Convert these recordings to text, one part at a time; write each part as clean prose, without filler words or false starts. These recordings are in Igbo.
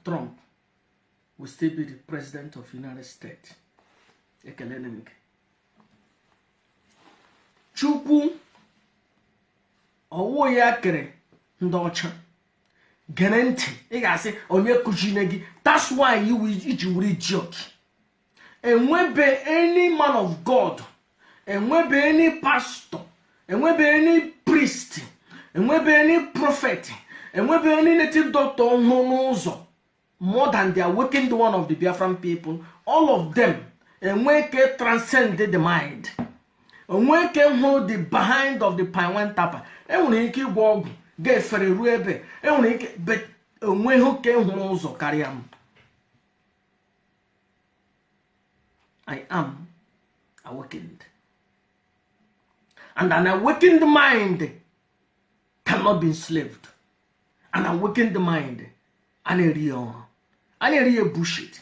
Trump will still be the president of United States. Ekelele m gị. Chukwu ọwụ ya kere ndị ọcha. Gere ntị, ị ga-asị onye kụzine gị. That's why you iji wuru idiot. Enwebe any man of God, enwebe any pastor, enwebe any priest, enwebe any prophet, enwebe any native doctor hụ n'ụzọ more than the awakened one of the Biafran people. All of them enwe ke transcend the mind, enwe ke hụrụ the behind of the pine wine tapper. Enwere ike ịgwọ ọgwụ ga-efere ruo ebe enwere ike, but enweghị ke hụrụ ụzọ karịa m. I am awakened, and an awakened mind cannot be enslaved. An awakened mind a na-eri ya ọrụ, a na-eri ya bullshit.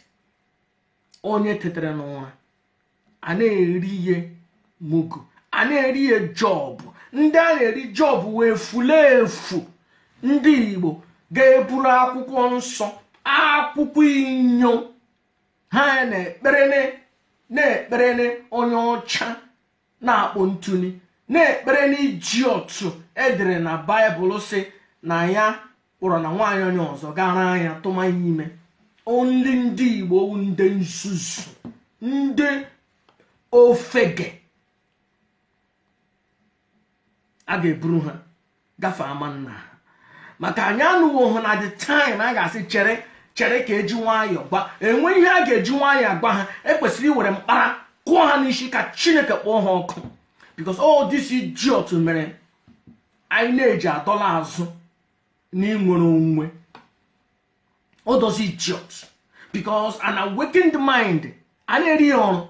Onye tetere n'ụra a na-eri ya mugu, a na-eri ya job. Ndị a na-eri job wee fulefu ndị Igbo ga-eburu akwụkwọ nsọ, akwụkwọ inyo ha na-ekperene onye ọcha na-akpọ ntuni, na-ekpere n'idiot edere na Baịbụl si na ya kpọrọ na nwaanyị onye ọzọ gara anya tụma ya ime. Only ndị Igbo ndị nzuzu, ndị ofege a ga-eburu ha gafee ama nna ha, maka anyị anụwo hụ na the time a ga-asị chere chere ka eji nwayọọ gwa. Enwe ihe a ga-eji nwayọọ agwa ha, ekwesịrị iwere mkpara kụọ ha n'isi ka Chineke kpọọ ha ọkụ, because all this idiot mere anyị na-eji adọla azụ n'inwere onwe. All those idiots, because an awakened mind a na-eri ya ọrụ.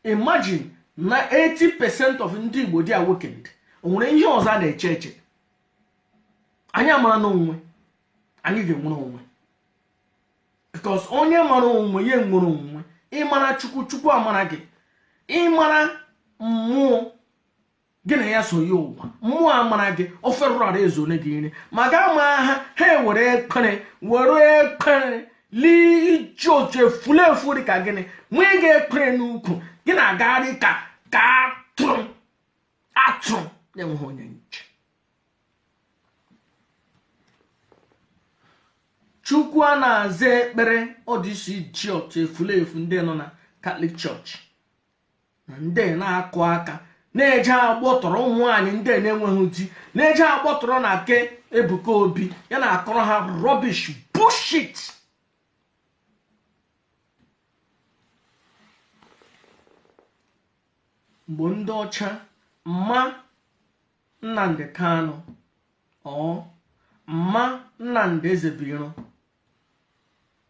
Imagine na 80% of ndị Igbo dị awakened, o nwere ihe ọzọ a na-eche eche. Anyị amara n'onwe anyị ga-enwere onwe, because onye mara onwe ya nwere onwe. Ịmara Chukwu, Chukwu amara gị. Ịmara mmụọ gị na ya so ya ụwa, mmụọ amara gị. Ofe rụrụ arụ ezone gị nri ma ga ma ha ha ewere ekpere, were ekpere lee iji otu efulefu dị ka gịnị nwee ga ekpere n'ukwu gị na-agagharị ka ka atụrụ atụrụ na-enweghị onye nche. Chukwu a na-aza ekpere ọdịsi ji otu efulefu ndị nọ na Catholic Church na ndị na-akụ aka na-eje agbọtọrọ ụmụ nwaanyị ndị na-enweghị di, na-eje agbọtọrọ na ke Ebuka Obi ya na-akọrọ ha rubbish, bullshit. Mgbe ndị ọcha mma Nnamdi Kanu ọ mma Nnamdi Ezebiro,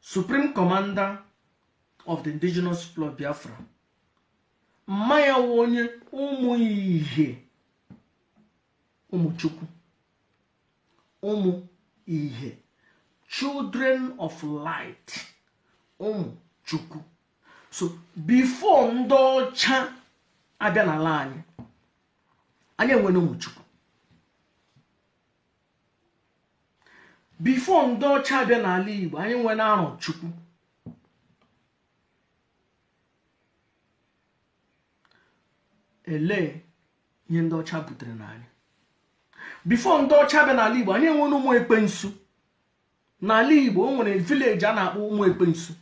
Supreme Commander of the Indigenous People of Biafra, mma ya wụ onye ụmụ ihe, ụmụ Chukwu, ụmụ ihe, children of light, ụmụ Chukwu. So before ndị ọcha abịa n'ala anyị, anyị enwere ụmụ Chukwu. Before ndị ọcha abịa n'ala Igbo, anyị nwere arọ Chukwu. Elee ihe ndị ọcha butere n'anyị? Before ndị ọcha abịa n'ala Igbo, anyị enwere ụmụ ekwensu n'ala Igbo. O nwere village a na-akpọ ụmụ ekwensu.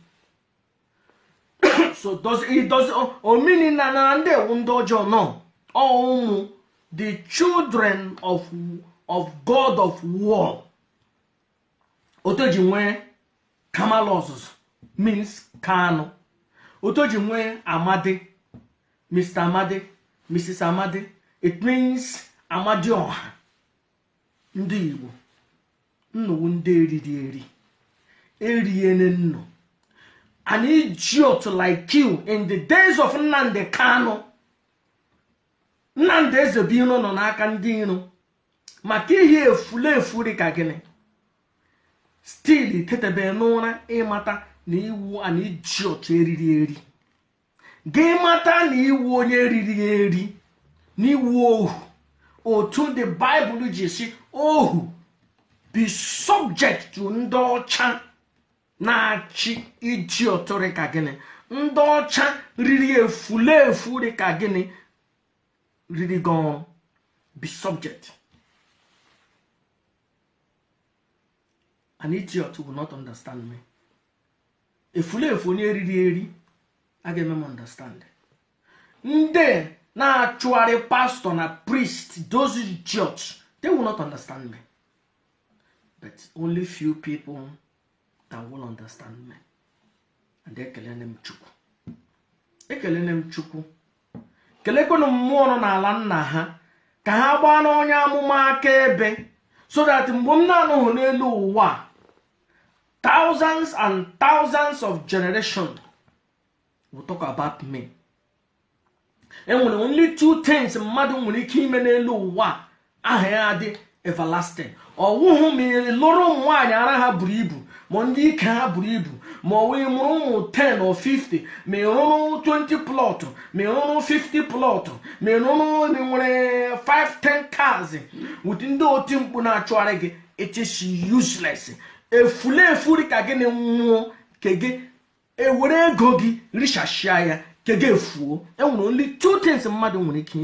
So does it does o mean na na ndị ewu ndị ọjọọ nọ ụmụ the children of God of war. Otu ji nwee Kamalụ Ọzụzụ means Kanu, otu ji nwee Amadi, Mr. Amadi, Mrs. Amadi, it means Amadioha. Ndị Igbo nnụwu ndị eriri eri eriene nnụ. An idiot like you in the days of Nnamdi Kanu, Nnamdi Ezebiro nọ n'aka ndị iro maka ihe efulefu dị ka gịnị. Still tetebe n'ụra ịmata na iwu an idiot eriri eri gị, mata na iwu onye eriri eri na iwu ohu. Otu the Bible ji si ohu be subject to ndị ọcha. Na-achị idiot ka gịnị? Ndị ọcha riri efulefu dị ka gịnị riri gị ọrụ? Be subject. An idiot will not understand me. Efulefu onye riri eri agaghị eme m understand. Ndị na-achụgharị pastor na priest, those idiots, they will not understand me. But only few people that will understand me. And ekelene m Chukwu, ekelene m Chukwu, kelekwenụ mmụọ nọ n'ala nna ha ka ha gbaa n'onye amụma akaebe, so that mgbe m na-anọghị n'elu ụwa, thousands and thousands of generation will talk about me. Enwere only two things mmadụ nwere ike ime n'elu ụwa, aha ya adị everlasting. Ọwụhụ ma ị lụrụ ụmụ nwaanyị ara ha buru ibu, ma ndị ike ha buru ibu, ma ọ wee mụrụ ụmụ 10 or 50, ma ị rụrụ 20 plot, ma ị rụrụ 50 plot, ma ị rụrụ, ma ị nwere 5 10 cars with ndị oti mkpu na-achụgharị gị, it is useless. Efulefu dị ka gịnị nwụọ ke gị ewere ego gị richashia ya, ke gị efuo. Enwere only two things mmadụ nwere ike